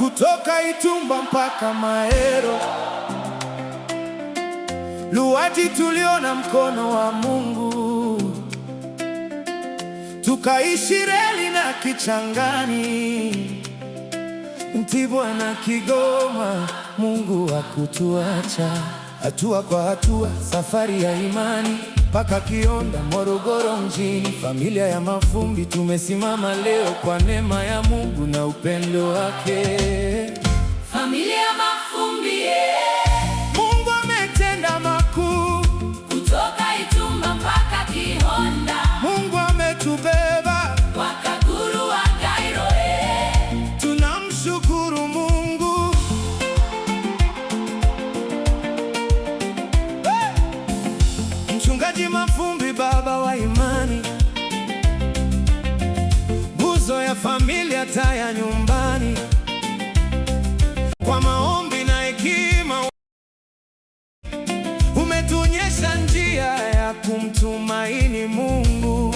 Kutoka Itumba mpaka Maero, Luwaji tuliona mkono wa Mungu, tukaishi reli na Kichangani, Mtibwa na Kigoma, Mungu hakutuacha. Hatua kwa hatua, safari ya imani mpaka Kionda, Morogoro mjini. Familia ya Mafumbi tumesimama leo kwa neema ya Mungu na upendo wake. Familia Mafumbi, yeah. Mungu ametenda makuu, Kutoka Itumba mpaka Kihonda, Mungu ametubeba, Wakaguru wa Gairo, eh. Tunamshukuru Mungu. Hey! Mchungaji Mafumbi, baba wa imani, nguzo ya familia, taa ya nyumbani, kwa maombi na hekima umetuonyesha njia ya kumtumaini Mungu.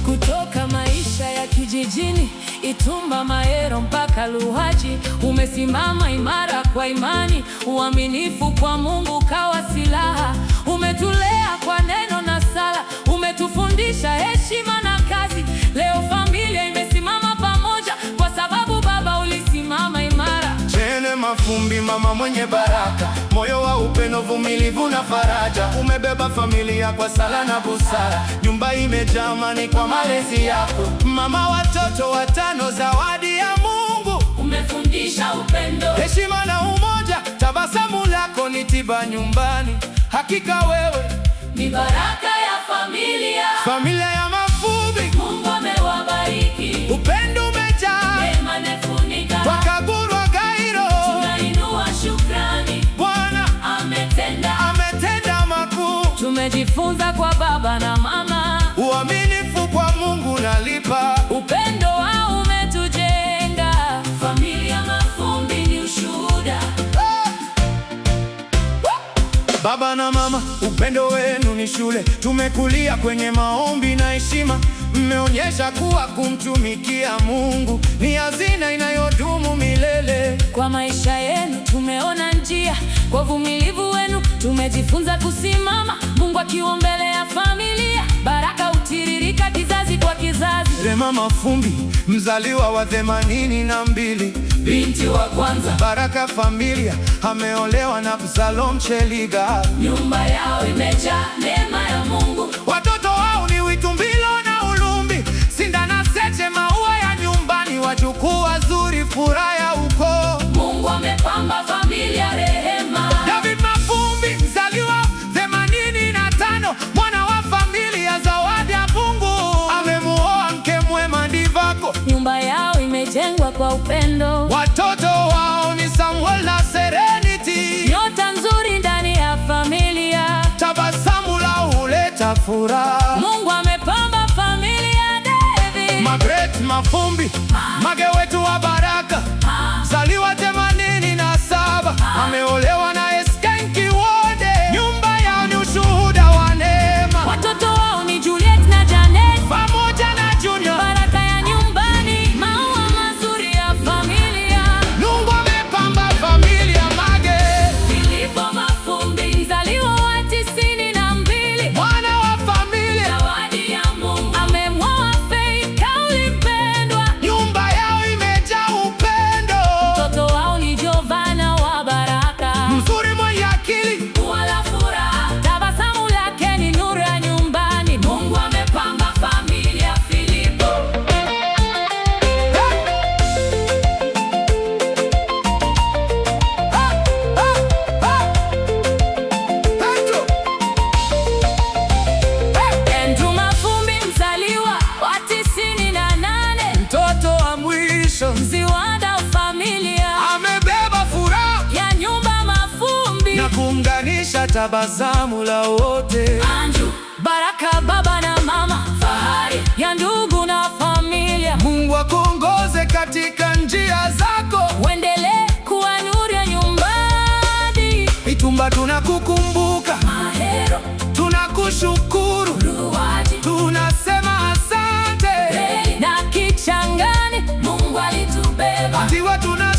Kutoka maisha ya kijijini Itumba, Maero mpaka Luhaji, umesimama imara kwa imani, uaminifu kwa Mungu kawa silaha. Umetulea kwa neno na sala, umetufundisha heshima na kazi. Leo familia imesimama pamoja kwa sababu baba ulisimama imara. Jane Mafumbi, mama mwenye baraka, moyo wa upendo, vumilivu na faraja, umebeba familia kwa sala na busara. Nyumba imejaa amani kwa malezi yako, mama watoto watano, zawadi ya Mungu. Umefundisha upendo, Heshima na umoja, tabasamu lako ni tiba nyumbani. Hakika wewe ni baraka ya familia. Familia ya Mafumbi, Mungu amewabariki, upendo umejaa, neema imefunika. Wakagurwa Gairo, Tunainua shukrani, Bwana ametenda. Ametenda makuu. Tumejifunza kwa baba na mama, Uaminifu kwa Mungu nalipa. Upendo wao umetujenga. Familia Mafumbi ni ushuhuda. Baba na mama, upendo wenu ni shule. Tumekulia kwenye maombi na heshima. Mmeonyesha kuwa kumtumikia Mungu ni hazina inayodumu milele. Kwa maisha yenu tumeona njia, kwa uvumilivu wenu tumejifunza kusimama. Mungu akiwa mbele ya familia, baraka hutiririka kizazi kwa kizazi. Rema Mafumbi, mzaliwa wa 82, Binti wa kwanza, baraka familia, ameolewa na Absalom Cheliga. Nyumba yao imejaa neema ya Mungu. Watoto wao ni Witumbilo na Ulumbi, Sinda na Seche, maua ya nyumbani, wajukuu wazuri, furaha ya ukoo. Mungu amepamba familia rehema. David Mafumbi, mzaliwa 85, mwana wa familia, zawadi ya Mungu, amemuoa mke mwema Ndivako. Nyumba yao imejengwa kwa upendo, Watoto wao ni Samuel na Serenity, nyota nzuri ndani ya familia. Tabasamu lao huleta furaha. Mungu amepamba familia David. Margaret Mafumbi, mage wetu wa baraka, zaliwa 87, ameolewa na Esken Kiwode. Nyumba yao ni ushuhuda wa neema, Watoto wao ni Juliet na Janet, pamoja na Junior. Baraka ya nyumbani, maua mazuri ya familia. Mungu amepamba familia Mage, Filipo Mafumbi, mzaliwa wa 92, mwana wa familia, zawadi ya Mungu, amemwoa Faith Kauli mpendwa. Nyumba yao imejaa upendo, Mtoto wao ni Giovanna wa baraka, mzuri mwenye akili, wala furaha, tabasamu lake ni nuru ya nyumbani. Mungu amepamba familia Filipo. Hey! Ha! Ha! Ha! Petro! Hey! Andrew Mafumbi, mzaliwa wa 98, Mtoto wa mwisho mziwanda wa familia amebeba furaha ya nyumba Mafumbi. Na kuunganisha tabasamu la wote. Andrew, baraka baba na mama, fahari ya ndugu na familia. Mungu akuongoze katika njia zako. Uendelee kuwa nuru ya nyumbani. Itumba tunakukumbuka, Mahero, tunakushukuru, Ruwaji, tunasema asante. na Kichangani, Mungu alitubeba. Ndiwa tuna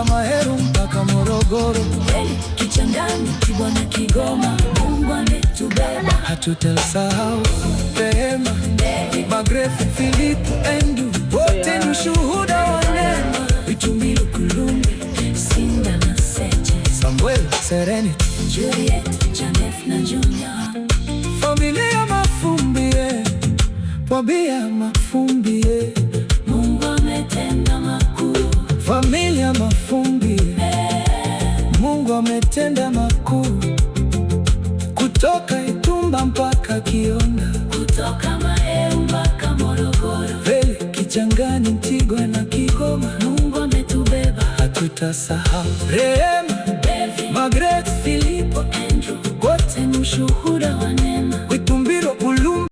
Maheru mpaka Morogoro, Kweli Kichangani, Mtibwa na Kigoma, Mungu ametubeba. Hatutasahau Rehema, Magrefu, Philip, Endu, wote ni ushuhuda wa neema. Itumbi, Lukulumbi, Sinda na Seche, Samuel, Serenity, Juliet, Janef na Junior. Familia Mafumbie, Wabia Mafumbie, Mungu ametenda makuu. Familia Mafumbie, Mungu ametenda makuu. Kutoka Itumba mpaka Kionda, Kutoka Maheru mpaka Morogoro, Veli, Kichangani, Mtibwa na Kigoma, Mungu ametubeba. Hatutasahau Rehema.